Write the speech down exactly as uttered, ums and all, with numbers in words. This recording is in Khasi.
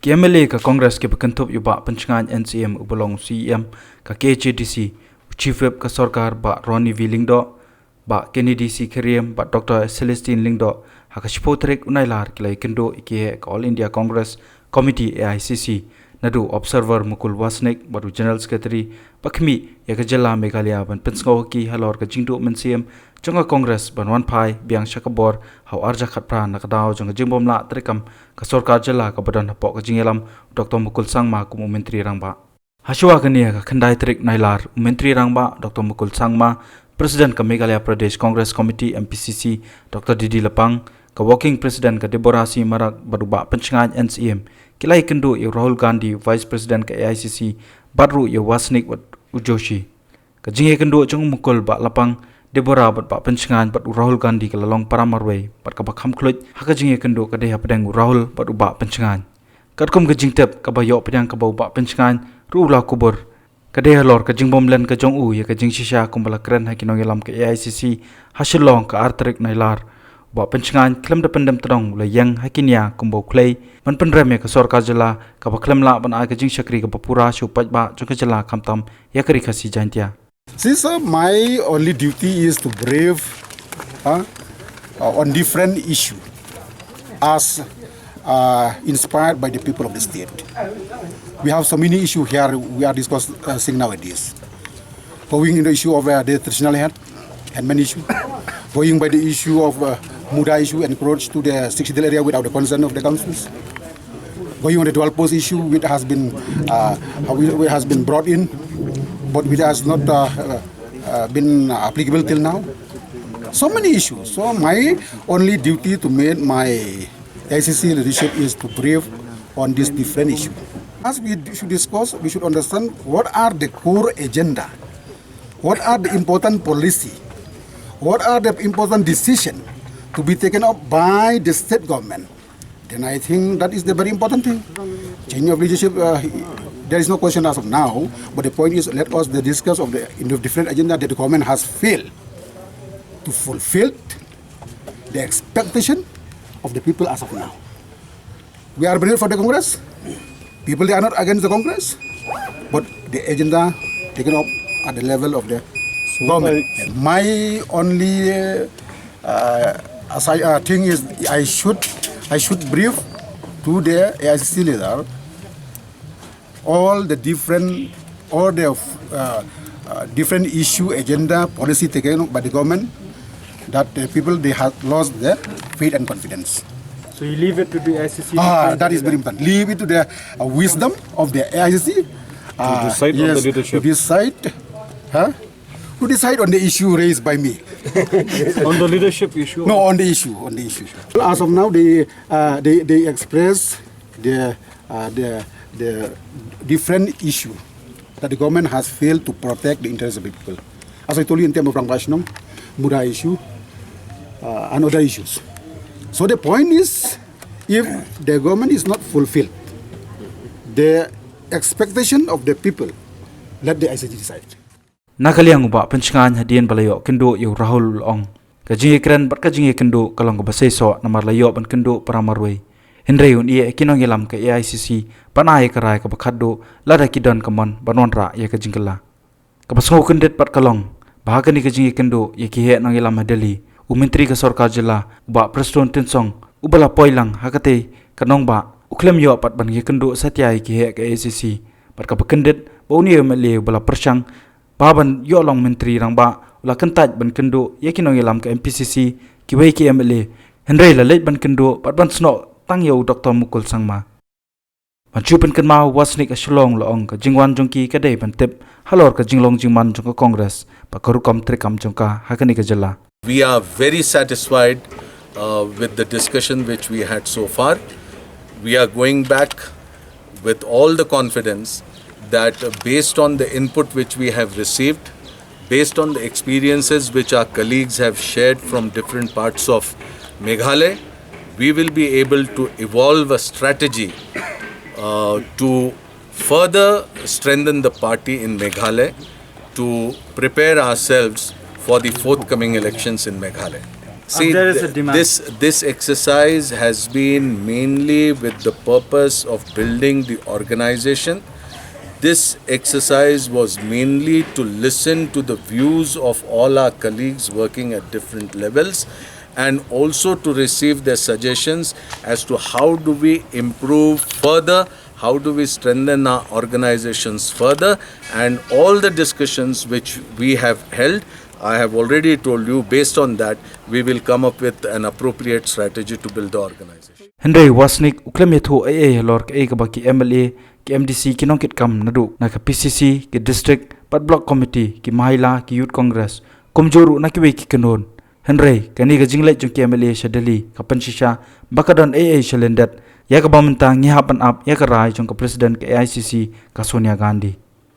Ki M L A ka Congress kiba kynthup ïa u Bah Pynshngaiñ N C M uba long C E M ka K H A D C, u Chief Whip ka sorkar Bah Ronnie V Lyngdoh, Bah Kennedy C Kyriem bad Doctor Celestine Lyngdoh ha ka shiphew tarik u Nailar ki la ïakynduh ïa ki heh ka All India Congress Committee, A I C C, naduh u Observer Mukul Wasnick bad u General Secretary, ba khmih ïa ka jylla Meghalaya ban pynsngew ha ki halor ka jingduh mynsiem jong ka Congress ban wan phai biang sha ka bor ha u arhajar khatphra na ka daw jong ka jingbymlah treikam ka sorkar jylla kaba don hapoh ka jingïalam u Doctor Mukul Sangma kum u Myntri Rangbah. Hashwa kane, ha ka khyndai tarik Nailar, u Myntri Rangbah Doctor Mukul Sangma, President ka Meghalaya Pradesh Congress Committee, M P C C, Doctor D D Lapang, ka Working President ka Deborah C Marak bad u Bah Pynshngaiñ N C M ki la ïakynduh ïa u Rahul Gandhi, Vice President ka A I C C, bad ruh ïa u Wasnick bad u Joshi. Ka jingïakynduh jong u Mukul, Bah Lapang, Deborah bad Bah Pynshngaiñ bad u Rahul Gandhi ka la long para marwei bad kaba kham khluit ha ka jingïakynduh ka dei hapdeng u Rahul bad u Bah Pynshngaiñ. Katkum ka jingtip kaba ïohpdiang kaba u Bah Pynshngaiñ ruh u la kubur, ka dei halor ka jingbymlen ka jong u ïa ka jingshisha kumba la kren ha ki nongïalam ka A I C C ha Shillong ka ar tarik Nailar. U Bah Pynshngaiñ khlem da pyndem tdong u la ïeng ha ki nia kumba u khlei ban pynrem ïa ka sorkar jylla kaba khlem lah ban ai ka jingshakri kaba pura sha u paidbah jong ka jylla khamtam ïa ka Ri Khasi Jaiñtia. See, sir, my only duty is to brief, uh, uh, on different issue as, uh, inspired by the people of the state. We have so many issues here we are discussing nowadays. Going in the issue of, uh, the traditional head, headman issue. Going by the issue of, uh, Mudha issue encroach to the sixth schedule area without the consent of the councils. Going on the dual post issue, which has been, uh, which has been brought in, but which has not, uh, uh, uh, been applicable till now. So many issues. So my only duty to meet my A I C C leadership is to brief on this different issue. As we should discuss, we should understand what are the core agenda, what are the important policy, what are the important decision to be taken up by the state government. Then I think that is the very important thing. Change of leadership, uh, there is no question as of now, but the point is, let us the discuss of the, in the different agenda that the government has failed to fulfill the expectation of the people as of now. We are brave for the Congress. People, they are not against the Congress, but the agenda taken up at the level of the government. My only, uh, uh, aside, uh, thing is, I should, I should brief to the A I C C leader all the different, all the, uh, uh, different issue, agenda, policy taken by the government, that the people, they have lost their faith and confidence. So you leave it to the A I C C to Ah, find that is together. Very important. Leave it to the, uh, wisdom of the A I C C. To Uh, decide on the yes, leadership. To decide, huh? To decide on the issue raised by me. On the leadership issue? No, on the issue, on the issue. As of now, they, uh, they, they express the, uh, the, the different issue that the government has failed to protect the interests of the people. As I told you, in terms of Rangbah Shnong, Mudha issue, uh, and other issues. So the point is, if the government is not fulfilled, the expectation of the people, let the A I C C decide. Na ka liang u Bah Pynshngaiñ, hadien ba la ïoh kynduh ïa u Rahul, u la ong, ka jingïakren bad ka jingïakynduh ka long kaba seisoh namar la ïoh ban kynduh para marwei. Hynrei un ïeh ïa ki nongïalam ka A I C C ban ai ïa ka rai kaba khatduh lada ki don ka mon ban wanrah ïa ka jingkylla. Kaba sngewkyndit pat ka long ba ha kane ka jingïakynduh ïa ki heh nongïalam ha Delhi, u Myntri ka sorkar jylla, u Bah Prestone Tynsong, uba la poi lang ha katei ka nongbah, u khlem ïoh pat ban ïakynduh satia ïa ki heh ka A I C C. Bad kaba kyndit, ba une u M L A uba la pyrshang ba ban ïoh long Myntri Rangbah u la kyntait ban kynduh ïa ki nongïalam ka M P C C, kiwei ki M L A, hynrei la leit ban kynduh bad ban snoh tang ïa u Doctor Mukul Sangma. Ban shu pynkynmaw, u Wasnick ha Shillong u la ong, ka jingwan jong ki ka dei ban tip halor ka jinglong jingman jong ka Congress bad ka rukom treikam jong ka ha kane ka jylla. We are very satisfied, uh, with the discussion which we had so far. We are going back with all the confidence that, uh, based on the input which we have received, based on the experiences which our colleagues have shared from different parts of Meghalaya, we will be able to evolve a strategy, uh, to further strengthen the party in Meghalaya, to prepare ourselves for the forthcoming elections in Meghalaya. See, there is a demand. This, this exercise has been mainly with the purpose of building the organization. This exercise was mainly to listen to the views of all our colleagues working at different levels and also to receive their suggestions as to how do we improve further, how do we strengthen our organizations further, and all the discussions which we have held, I have already told you, based on that, we will come up with an appropriate strategy to build the organization. Hynrei Wasnick u khlem ïathuh ei ei halor kaei kaba ki M L A, ki M D C ki nongkitkam naduh na ka P C C, ki district bad block committee, ki Mahila, ki Youth Congress, kumjuh ruh na kiwei ki kynhun. Hynrei kane ka jingleit jong ki M L A sha Delhi ka pynshisha ba ka don ei ei shalyndet, ïa kaba mynta ngi hap ban ap ïa ka rai jong ka president ka A I C C, ka Sonia Gandhi.